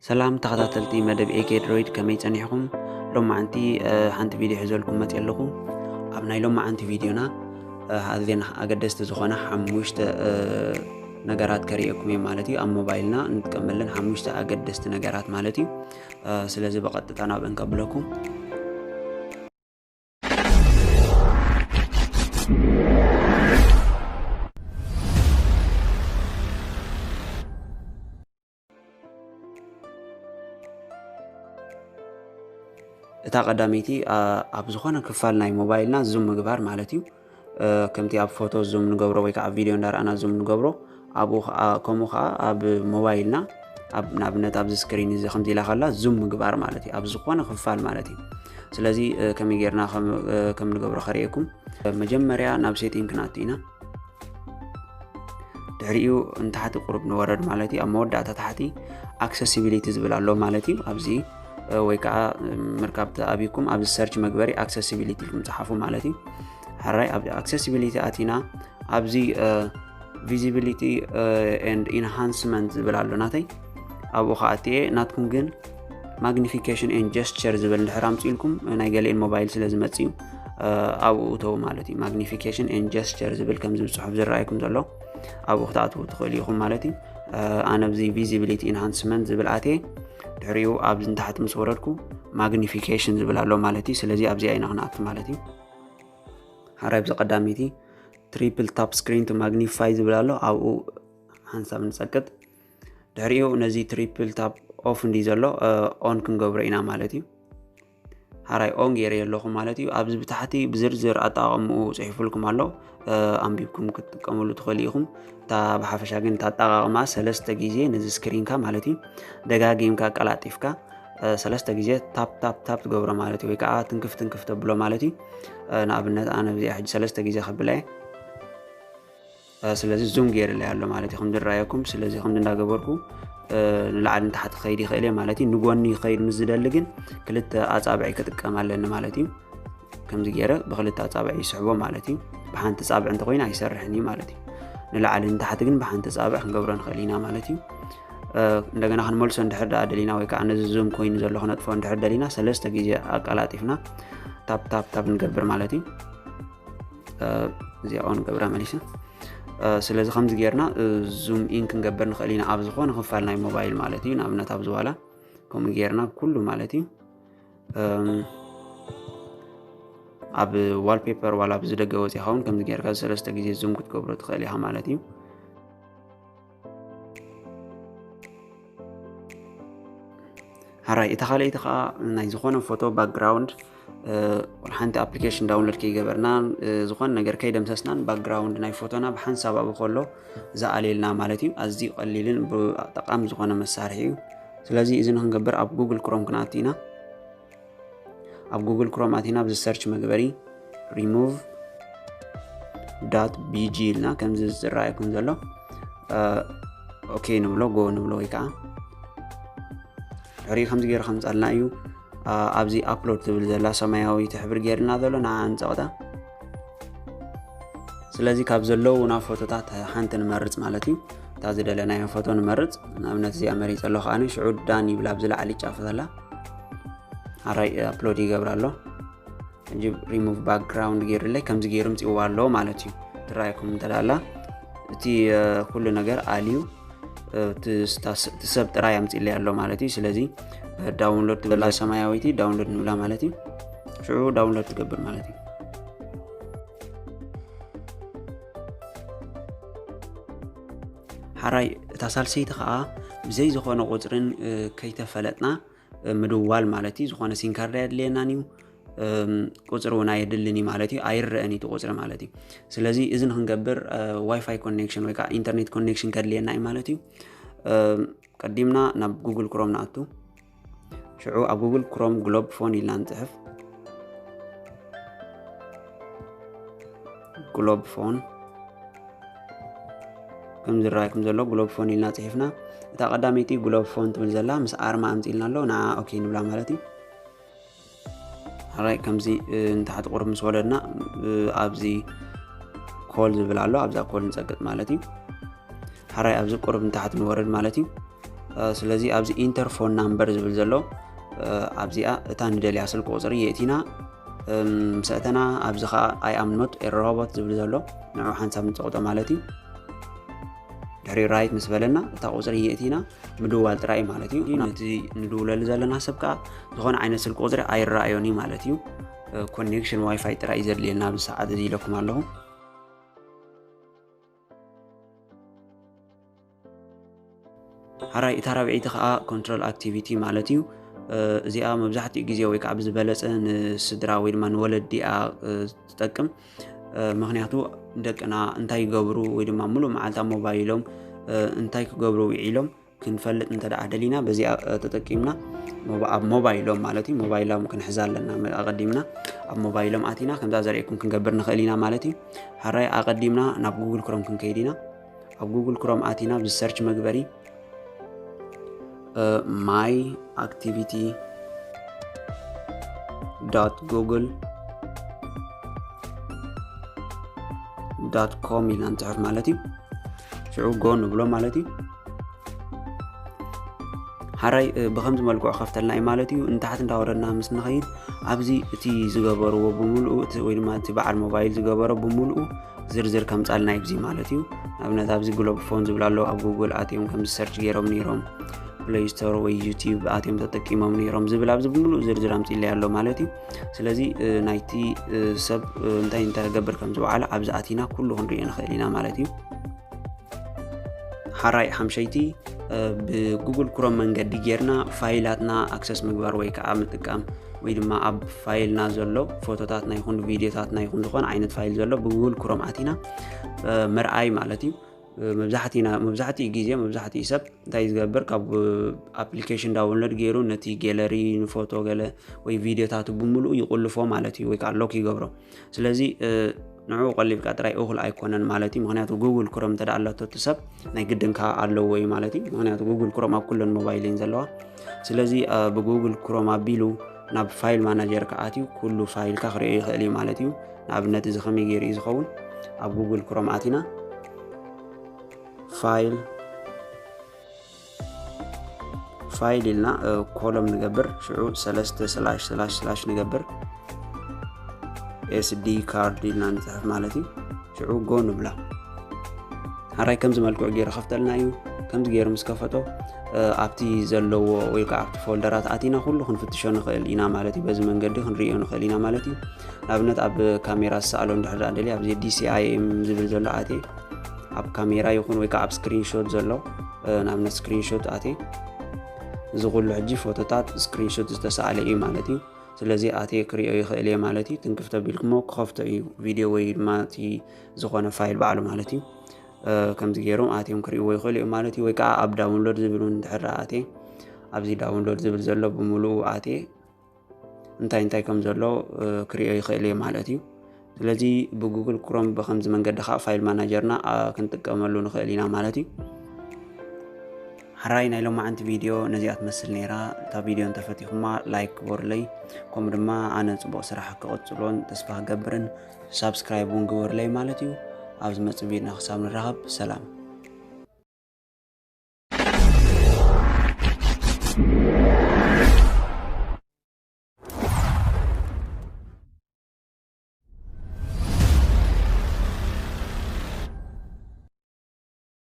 ሰላም ተኸታተልቲ መደብ ኤኬ ድሮይድ፣ ከመይ ጸኒሕኹም? ሎማዓንቲ፣ እ፣ ሓንቲ ቪድዮ ሒዘልኩም መጽየ ኣለኹ። ኣብ ናይ ሎማዓንቲ ቪድዮና፣ እ፣ ኣዝየን ኣገደስቲ ዝኾና ሓሙሽተ፣ እ፣ ነገራት ከርእየኩም እየ ማለት እዩ። ኣብ ሞባይልና እንጥቀመለን ሓሙሽተ ኣገደስቲ ነገራት ማለት እዩ። እ፣ ስለዚ ብቐጥታ ናብአን ከብለኩም። እታ ቀዳመይቲ፣ ኣ-፣ ኣብ ዝኾነ ክፋል ናይ ሞባይልና ዙም ምግባር ማለት እዩ። እ፣ ከምቲ ኣብ ፎቶ ዙም ንገብሮ ወይ ከዓ ኣብ ቪድዮ እንዳረኣና ዙም ንገብሮ፣ ኣብኡ ከዓ፣ ከምኡ ከዓ ኣብ ሞባይልና፣ ኣብ፣ ንኣብነት ኣብዚ ስክሪን እዚ ከምዚ ኢላ ከላ ዙም ምግባር ማለት እዩ፣ ኣብ ዝኾነ ክፋል ማለት እዩ። ስለዚ፣ እ፣ ከመይ ጌርና ከም፣ እ፣ ከም ንገብሮ ከርእየኩም። መጀመርያ ናብ ሴቲንግ ክንኣቱ ኢና። ድሕሪኡ ንታሕቲ ቁሩብ ንወረድ ማለት እዩ። ኣብ መወዳእታ ታሕቲ ኣክሰሲቢሊቲ ዝብል ኣሎ ማለት እዩ። ኣብዚ፣ እ፣ ወይ ከዓ፣ እ፣ ምርካብ ተኣብይኩም ኣብዚ ሰርች መግበሪ ኣክሰሲቢሊቲ ኢልኩም ጸሓፉ ማለት እዩ። ሕራይ ኣብ ኣክሰሲቢሊቲ ኣቲና ኣብዚ፣ እ፣ ቪዚቢሊቲ፣ እ፣ ኤንድ ኢንሃንስመንት ዝብል ኣሎ ናተይ። ኣብኡ ከዓ ኣትየ ናትኩም ግን ማግኒፊኬሽን ኤንድ ጀስቸር ዝብል እንድሕር ኣምፂልኩም፣ ናይ ገሊኤን ሞባይል ስለ ዝመፅእ እዩ፣ እ፣ ኣብኡ እተው ማለት እዩ። ማግኒፊኬሽን ኤንድ ጀስቸር ዝብል ከምዚ ብፅሑፍ ዝረኣየኩም ዘሎ ኣብኡ ክትኣትዉ ትኽእሉ ኢኹም ማለት እዩ። እ፣ ኣነ ኣብዚ ቪዚቢሊቲ ኢንሃንስመንት ዝብል ኣትየ፣ ድሕሪኡ ኣብዚ ንታሕቲ ምስ ወረድኩ ማግኒፊኬሽን ዝብል ኣሎ ማለት እዩ። ስለዚ ኣብዚኣ ኢና ክንኣቱ ማለት እዩ። ሓራይ ኣብዚ ቀዳመይቲ ትሪፕል ታፕ ስክሪን ቱ ማግኒፋይ ዝብል ኣሎ፣ ኣብኡ ሓንሳብ ንጸቅጥ። ድሕሪኡ ነዚ ትሪፕል ታፕ ኦፍ እንዲ ዘሎ፣ እ፣ ኦን ክንገብሮ ኢና ማለት እዩ። ሓራይ ኦን ገይረ ኣለኹ ማለት እዩ። ኣብዚ ብታሕቲ ብዝርዝር ኣጠቓቕምኡ ጽሒፉልኩም ኣሎ፣ እ፣ ኣንቢብኩም ክትጥቀምሉ ትኽእሉ ኢኹም። እታ ብሓፈሻ ግን እታ ኣጠቓቕማ ሰለስተ ግዜ ነዚ ስክሪንካ ማለት እዩ ደጋጊምካ ቀላጢፍካ፣ እ፣ ሰለስተ ግዜ ታፕ ታፕ ታፕ ትገብሮ ማለት እዩ፣ ወይ ከዓ ትንክፍ ትንክፍ ተብሎ ማለት እዩ። እ፣ ንኣብነት ኣነ እዚኣ ሕጂ ሰለስተ ግዜ ከብላ እየ። እ፣ ስለዚ ዙም ገይርለይ ኣሎ ማለት እዩ፣ ከም ዝረኣየኩም። ስለዚ ከምዚ እንዳገበርኩ፣ እ፣ ንላዕሊ ንታሕቲ ክኸይድ ይኽእል እየ ማለት እዩ። ንጎኒ ክኸይድ ምስ ዝደሊ ግን ክልተ ኣጻብዐይ ክጥቀም ኣለኒ ማለት እዩ። ከምዚ ገይረ ብክልተ ኣጻብዕ ይስሕቦ ማለት እዩ። ብሓንቲ ጻብዕ እንተኮይኑ ኣይሰርሕን እዩ ማለት እዩ። ንላዕሊ ንታሕቲ ግን ብሓንቲ ጻብዕ ክንገብሮ ንኽእል ኢና ማለት እዩ። እ፣ እንደገና ክንመልሶ እንድሕር ደኣ ደሊና ወይ ከዓ ነዚ ዙም ኮይኑ ዘሎ ክነጥፎ እንድሕር ደሊና ሰለስተ ግዜ ኣቀላጢፍና ታፕ ታፕ ታፕ ንገብር ማለት እዩ። እ፣ እዚኣ ኦን ገብራ መሊሰ። እ፣ ስለዚ ከምዚ ጌርና፣ እ፣ ዙም ኢን ክንገብር ንኽእል ኢና ኣብ ዝኾነ ክፋል ናይ ሞባይል ማለት እዩ። ንኣብነት ኣብዚ ዋላ ከምኡ ጌርና ኩሉ ማለት እዩ። እም፣ ኣብ ዋልፔፐር ዋላ ኣብዚ ደገ ወፂኻ እውን ከምዚ ጌርካ ሰለስተ ግዜ ዙም ክትገብሮ ትኽእል ኢኻ ማለት እዩ። ሓራይ፣ እታ ካልኣይቲ ከዓ ናይ ዝኾነ ፎቶ ባክግራውንድ፣ እ፣ ወላ ሓንቲ ኣፕሊኬሽን ዳውንሎድ ከይገበርናን፣ እ፣ ዝኾነ ነገር ከይደምሰስናን ባክግራውንድ ናይ ፎቶና ብሓንሳብ ኣብኡ ከሎ ዝኣልየልና ማለት እዩ። ኣዝዩ ቀሊልን ብ-፣ ጠቓሚ ዝኾነ መሳርሒ እዩ። ስለዚ እዚ ንክንገብር ኣብ ጉግል ክሮም ክንኣቱ ኢና። ኣብ ጉግል ክሮም ኣቲና ኣብዚ ሰርች መግበሪ ሪሙቭ ዳት ቢ ጂ ኢልና ከምዚ ዝረኣየኩም ዘሎ፣ እ፣ ኦኬ ንብሎ፣ ጎ ንብሎ ወይ ከዓ ድሕሪኡ ከምዚ ገይሩ ከምፃልና እዩ። እ፣ ኣብዚ ኣፕሎድ ትብል ዘላ ሰማያዊት ሕብሪ ገይርና ዘሎ ንዓ ንፀቕጣ። ስለዚ ካብ ዘለውና ፎቶታት ሓንቲ ንመርፅ ማለት እዩ። እታ ዝደለናዮ ፎቶ ንመርፅ። ንኣብነት እዚኣ መሪፀ ኣለኹ ኣነ። ሽዑ ዳን ይብላ ኣብዚ ላዕሊ ጫፍ ዘላ። ኣራይ ኣፕሎድ ይገብር ኣሎ። ሕጂ ሪሙቭ ባክግራውንድ ገይሩለይ ከምዚ ገይሩ ምፅእዋ ኣሎ ማለት እዩ። ትራይኩም እንተዳላ እቲ፣ እ፣ ኩሉ ነገር ኣልዩ፣ እ፣ እቲ ስታ-፣ እቲ ሰብ ጥራይ ኣምፅእለይ ኣሎ ማለት እዩ። ስለዚ ዳውንሎድ ትብላ ሰማያዊቲ ዳውንሎድ ንብላ ማለት እዩ። ሽዑ ዳውንሎድ ትገብር ማለት እዩ። ሓራይ እታ ሳልሰይቲ ከዓ ብዘይ ዝኾነ ቁፅርን፣ እ፣ ከይተፈለጥና፣ እ፣ ምድዋል ማለት እዩ። ዝኾነ ሲንካርድ ኣየድልየናን እዩ። እም፣ ቁፅሪ እውን ኣየድልን እዩ ማለት እዩ። ኣይረአን እዩ እቲ ቁፅሪ ማለት እዩ። ስለዚ እዚ ንክንገብር፣ እ፣ ዋይፋይ ኮኔክሽን ወይ ከዓ ኢንተርኔት ኮኔክሽን ከድልየና እዩ ማለት እዩ። እም፣ ቀዲምና ናብ ጉግል ክሮም ንኣቱ። ሽዑ ኣብ ጉግል ክሮም ግሎብ ፎን ኢልና ንፅሕፍ። ግሎብ ፎን ከም ዝረኣየኩም ዘሎ ግሎብ ፎን ኢልና ፅሒፍና፣ እታ ቀዳመይቲ ግሎብ ፎን ትብል ዘላ ምስ ኣርማ ኣምፂልና ኣሎ፣ ንዓ ኦኬ ንብላ ማለት እዩ። ሓራይ ከምዚ፣ እ፣ ንታሕቲ ቁሩብ ምስ ወረድና፣ እ፣ ኣብዚ ኮል ዝብል ኣሎ፣ ኣብዛ ኮል ንፀቅጥ ማለት እዩ። ሓራይ ኣብዚ ቁሩብ ንታሕቲ ንወርድ ማለት እዩ። ስለዚ ኣብዚ ኢንተር ፎን ናምበር ዝብል ዘሎ ኣብዚኣ እታ ንደልያ ስልኪ ቁፅሪ የእቲና። ምስ ኣተና ኣብዚ ከዓ ኣይ ኣም ኖት ኤ ሮቦት ዝብል ዘሎ ንዑ ሓንሳብ ንፀቕጦ ማለት እዩ። ድሕሪ ራይት ምስ በለና እታ ቁፅሪ የእቲና ምድዋል ጥራይ ማለት እዩ። ነቲ ንድውለሉ ዘለና ሰብ ከዓ ዝኾነ ዓይነት ስልኪ ቁፅሪ ኣይረኣዮን እዩ ማለት እዩ። ኮኔክሽን ዋይፋይ ጥራይ እዩ ዘድልየና ኣብዚ ሰዓት እዚ ኢለኩም ኣለኹ። ሓራይ እታ ራብዐይቲ ከዓ ኮንትሮል ኣክቲቪቲ ማለት እዩ። እዚኣ መብዛሕትኡ ግዜ ወይ ከዓ ብዝበለፀ ንስድራ ወይ ድማ ንወለዲ እያ ትጠቅም። ምክንያቱ ደቅና እንታይ ይገብሩ ወይ ድማ ሙሉእ መዓልቲ ኣብ ሞባይሎም እንታይ ክገብሩ ውዒሎም ክንፈልጥ እንተ ደኣ ደሊና በዚኣ ተጠቂምና ኣብ ሞባይሎም ማለት እዩ ሞባይሎም ክንሕዛ ኣለና። ኣቐዲምና ኣብ ሞባይሎም ኣቲና ከምዛ ዘርእየኩም ክንገብር ንኽእል ኢና ማለት እዩ። ሓራይ ኣቐዲምና ናብ ጉግል ክሮም ክንከይድ ኢና። ኣብ ጉግል ክሮም ኣቲና ብሰርች መግበሪ my activity dot google dot com ኢልና ንፅሕፍ ማለት እዩ። ሽዑ ጎ ንብሎ ማለት እዩ። ሓራይ ብከምዚ መልክዑ ከፍተልና እዩ ማለት እዩ። ንታሕቲ እንዳወረድና ምስ ንኸይድ ኣብዚ እቲ ዝገበርዎ ብምልኡ ወይ ድማ እቲ በዓል ሞባይል ዝገበሮ ብምልኡ ዝርዝር ከምፃልና ይብዚ ማለት እዩ። ንኣብነት ኣብዚ ግሎብ ፎን ዝብል ኣሎ ኣብ ጉግል ኣትዮም ከም ሰርች ገይሮም ነይሮም ፕሌይ ስቶር ወይ ዩቲዩብ ኣትዮም ተጠቂሞም ነይሮም ዝብል ኣብዚ ብምሉእ ዝርዝር ኣምፂለይ ኣሎ ማለት እዩ። ስለዚ ናይቲ ሰብ እንታይ እንታይ ገብር ከም ዝወዓለ ኣብዚ ኣቲና ኩሉ ክንሪኦ ንኽእል ኢና ማለት እዩ። ሓራይ ሓምሸይቲ ብጉግል ክሮም መንገዲ ጌርና ፋይላትና ኣክሰስ ምግባር ወይ ከዓ ምጥቃም ወይ ድማ ኣብ ፋይልና ዘሎ ፎቶታትና ይኹን ቪዲዮታትና ይኹን ዝኾነ ዓይነት ፋይል ዘሎ ብጉግል ክሮም ኣቲና ምርኣይ ማለት እዩ። መብዛሕትኡ ግዜ መብዛሕትኡ ሰብ እንታይ ዝገብር ካብ ኣፕሊኬሽን ዳውንሎድ ገይሩ ነቲ ጌለሪ ንፎቶ ገለ ወይ ቪዲዮታቱ ብምሉእ ይቁልፎ ማለት እዩ ወይ ከዓ ሎክ ይገብሮ። ስለዚ ንዕኡ ቆሊፍካ ጥራይ እኹል ኣይኮነን ማለት እዩ። ምክንያቱ ጉግል ክሮም እንተ ኣለቶ እቲ ሰብ ናይ ግድን ከዓ ኣለዎ እዩ ማለት እዩ። ምክንያቱ ጉግል ክሮም ኣብ ኩለን ሞባይል እየን ዘለዋ። ስለዚ ብጉግል ክሮም ኣቢሉ ናብ ፋይል ማናጀር ክኣትዩ ኩሉ ፋይልካ ክሪኦ ይኽእል እዩ ማለት እዩ። ንኣብነት እዚ ከመይ ገይሩ እዩ ዝኸውን? ኣብ ጉግል ክሮም ኣቲና ፋይል ፋይል ኢልና ኮሎም ንገብር ሽዑ ሰለስተ ስላሽ ስላሽ ስላሽ ንገብር ኤስዲ ካርድ ኢልና ንፅሕፍ ማለት እዩ። ሽዑ ጎ ንብላ። ሓራይ ከምዚ መልክዑ ገይሩ ከፍተልና እዩ። ከምዚ ገይሩ ምስ ከፈቶ ኣብቲ ዘለዎ ወይ ከዓ ኣብቲ ፎልደራት ኣቲና ኩሉ ክንፍትሾ ንኽእል ኢና ማለት እዩ። በዚ መንገዲ ክንርእዮ ንኽእል ኢና ማለት እዩ። ንኣብነት ኣብ ካሜራ ዝሰኣሎ እንድሕር ደኣ ደልየ ኣብዚ ዲሲኣይኤም ዝብል ዘሎ ኣትየ ኣብ ካሜራ ይኹን ወይ ከዓ ኣብ ስክሪንሾት ዘሎ ንኣብነት ስክሪንሾት ኣትየ እዚ ኩሉ ሕጂ ፎቶታት ስክሪንሾት ዝተሰኣለ እዩ ማለት እዩ። ስለዚ ኣትየ ክሪኦ ይኽእል እየ ማለት እዩ። ትንክፍ ተቢልኩሞ ክኸፍቶ እዩ ቪድዮ ወይ ድማ እቲ ዝኾነ ፋይል ባዕሉ ማለት እዩ። ከምዚ ገይሮም ኣትዮም ክርእይዎ ይኽእሉ እዮም ማለት እዩ። ወይ ከዓ ኣብ ዳውንሎድ ዝብል እውን እንድሕር ኣትየ ኣብዚ ዳውንሎድ ዝብል ዘሎ ብምሉኡ ኣትየ እንታይ እንታይ ከም ዘሎ ክሪኦ ይኽእል እየ ማለት እዩ። ስለዚ ብጉግል ክሮም ብከምዚ መንገዲ ከዓ ፋይል ማናጀርና ክንጥቀመሉ ንኽእል ኢና ማለት እዩ። ሓራይ ናይ ሎማዓንቲ ቪድዮ ነዚኣ ትመስል ነይራ። እታ ቪድዮ እንተፈቲኹማ ላይክ ግበሩለይ፣ ከምኡ ድማ ኣነ ፅቡቕ ስራሕ ክቕፅሎን ተስፋ ክገብርን ሳብስክራይብ እውን ግበሩለይ ማለት እዩ። ኣብ ዝመፅእ ቪድዮና ክሳብ ንራኸብ ሰላም።